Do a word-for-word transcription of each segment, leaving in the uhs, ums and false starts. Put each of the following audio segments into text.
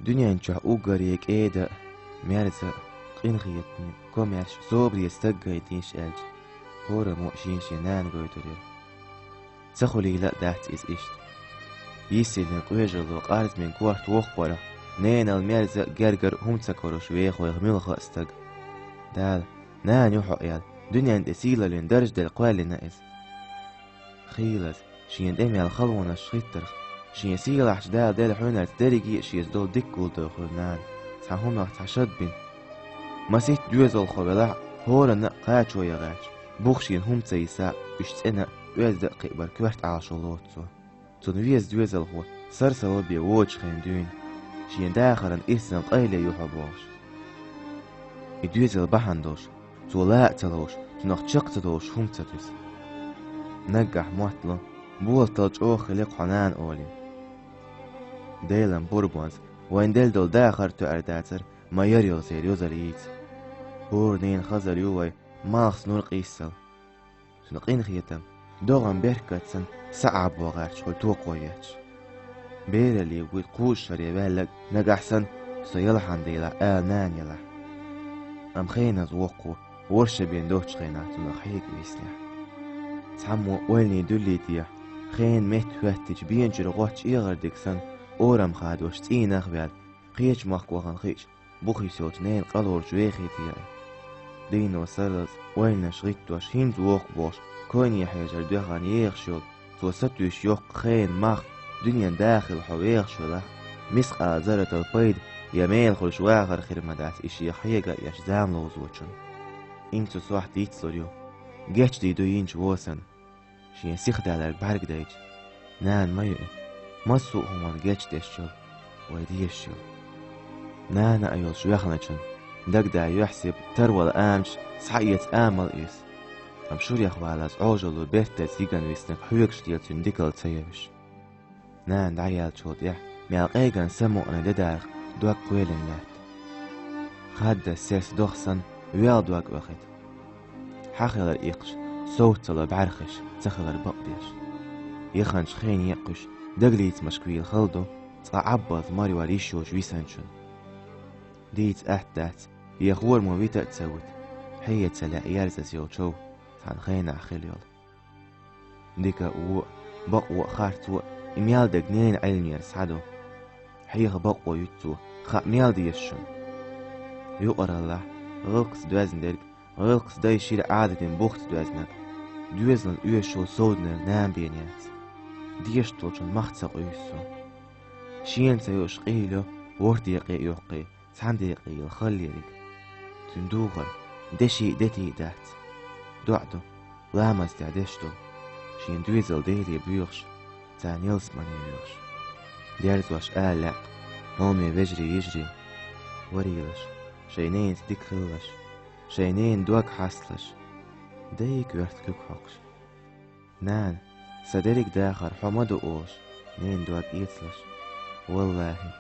Дуьнен чохь уггаре кӀеда а, мерза а, къинхетаме а, комаьрша а, собаре а стаг гайтийша аьлча, хӀораммо а шен-шен нана гойтур яра. Ца хуьлийла а дац иза иштта. Йиссаллин къоьжалло, къарзамийн корта воккхаварах, ненал мерза а, гергара а хӀума ца карош веха вайх муьлхха а стаг. Дала, нана ю хьо аьлла, дуьнен тӀе сийлаллин дарж делла кхоьллина иза. Хийлаза, шена тӀе мел халонаш хӀиттарх, шен сийлахьчу Дала делла хьуьнарца дерриге а шеца долу дика гулдо хуьлу нана, цхьа хӀуманах цхьа шад бина. Масийтта доьзалхо велахь а, хӀоранна а кхачо ян гӀерташ, бух шена хӀума ца йисахь а, уьш цӀена а, оьзда а кхиабар коьрта Ӏалашо лоцу цо. Цунна веза доьзалхо сарсало бен воцучу хенан дуьйна, шен дахаран ирсан къайле ю хьо бохуш. И доьзал бахьана долуш, цо ла а ца ловш, цунах чекх ца долуш хӀума ца туьсу. Наггахь моттало, болатал чӀогӀа хили-кх хьо, нана, олий. Делан бурбонца вайна делла долу дахар а тоьар дацара, ма яра йолу церан йозалла йийца. ХӀора ненан хазар ю вай, малхас нур къийсал. Цуьнан къинхетам, догӀан беркат санна, схьа Ӏаббо гӀерташ хуьлу токхо етташ. Бералле вуьйту кхузткъа шаре ваьлларг нагахь санна, со ялхьан делахь ала нана елахь. Амма хеназа воккхо, ворхӀ шо бен доцучу хенахь цунах хьега виснехь. Цхьаммо ойланийн дуьллий техьа, хенан метта хӀоьттича бен чуьра гӀоттачу эгӀар дика санна, орам хадош цӀийнах а ваьлла, кхечу махка вахана хиъча, бухийс йолчу ненан къа лоручу вехий те и? Дийно сарралц ойланаш гӀиттош, хӀинца воккха бохуш, койне хьежар доьхна ехаш йолу, цо сатуьйсуш йоккха хенан мах, дуьненан да хилла хьо вехаш велахь, мискъала зарратал пайда я мела хуьлуш вахар хир ма дац и шен хьега а еш зама ловзочунна. Инца цу сохьта йицлур ю, гечдийр ду йинчу вон санна. Шен сихдаларг бӀаьргадайча, нана ма ю и, массо а хӀуманна гечдеш йолу, вай дезаш йолу. Нана а йолуш вехначун дагадаа юьхь-сибат, тарвала амаш схьаэца амал а иза. Амма шурех валаза Ӏожалло бертаза йигана виснарг хьоьгуш лела цуьнан дикалла ца евзаш. Нана дӀаяьллачул тӀаьхьа мел къеган самукъане де дарах дог кхоьллина лаьтта. Хаддаза сес дох санна, вел дог оьхуьйту. Хьан хилар иккхаш, совццалла бӀаьрхиш, ца хилар бакъдеш. Яханчу хене а кхуьуш, дагалецамашка вийла хала ду, цкъа Ӏаббалц марйор йиш йоцуш висанчун. Дийца атта дац, я хӀораммо вита а ца вуьту, хьеха ца лаьа ерзаза йолу чов, цхьана хенахь хила йолу. Дика а, вон а, бакъо а, харцо а, и мел дерг ненан Ӏилмера схьаду. Хьеха бакъо юьту цо, хаьа мел деза шуна. Юкъараллехь, гӀиллакхца доьзна дерг, гӀиллакхца дай шира Ӏадатийн бухца доьзнарг, доьзална оьшуш йолу совдинарг нана бен яц. Дешаш долчун мах ца къуьйсу цо. Шена ца йоуш къийла йо ворхӀ декъе а йоккхий, цхьана декъе йолу хала ерриг. Цуьнан духар деши а, дети а дац. ДоӀа ду, ламаз тӀехь деш ду, шен доьзал Деле боьхуш, царна ялсамане йоьхуш. Дерзош ала лаьа, хьоме вежарий, йижарий, варийлаш, шайн ненаца дика хилалаш, шайн ненан дог хьасталаш, дайга коьрта куьг хьокхуш. Нана, сан дерриг дахар хьо ма ду олуш, ненан дог эцалаш. ВаллахӀи,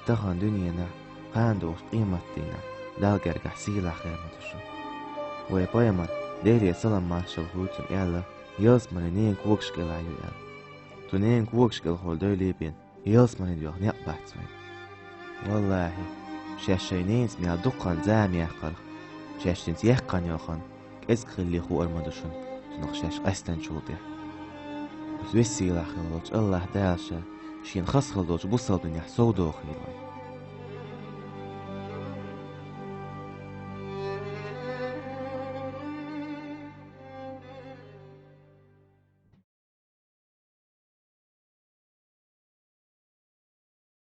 тахана дуьненахь, кхана долчу къематдийнахь Далла гергахь сийлахь хир ма ду шуна. Вай пайхамар, Деле салам-маршалла хуьлда цунна, аьлла, ялсамане ненан когаш кӀелахь ю аьлла. Цу ненан когаш кӀелхула дойла бен, ялсамане доьху некъ бац вайн. ВаллахӀи, шаьш шайн ненаца мел дукха хан зама яьккхарх, шаьш цуьнца яьккхина йолу хан кӀезиг хилале хуур ма ду шуна, цунах шаьш къаьстинчул тӀаьхьа. Оцу веза-сийлахь хилла волчу АллахӀ Дала Ша шена хаза хилла долчу бусалба динехь совдохийла вай.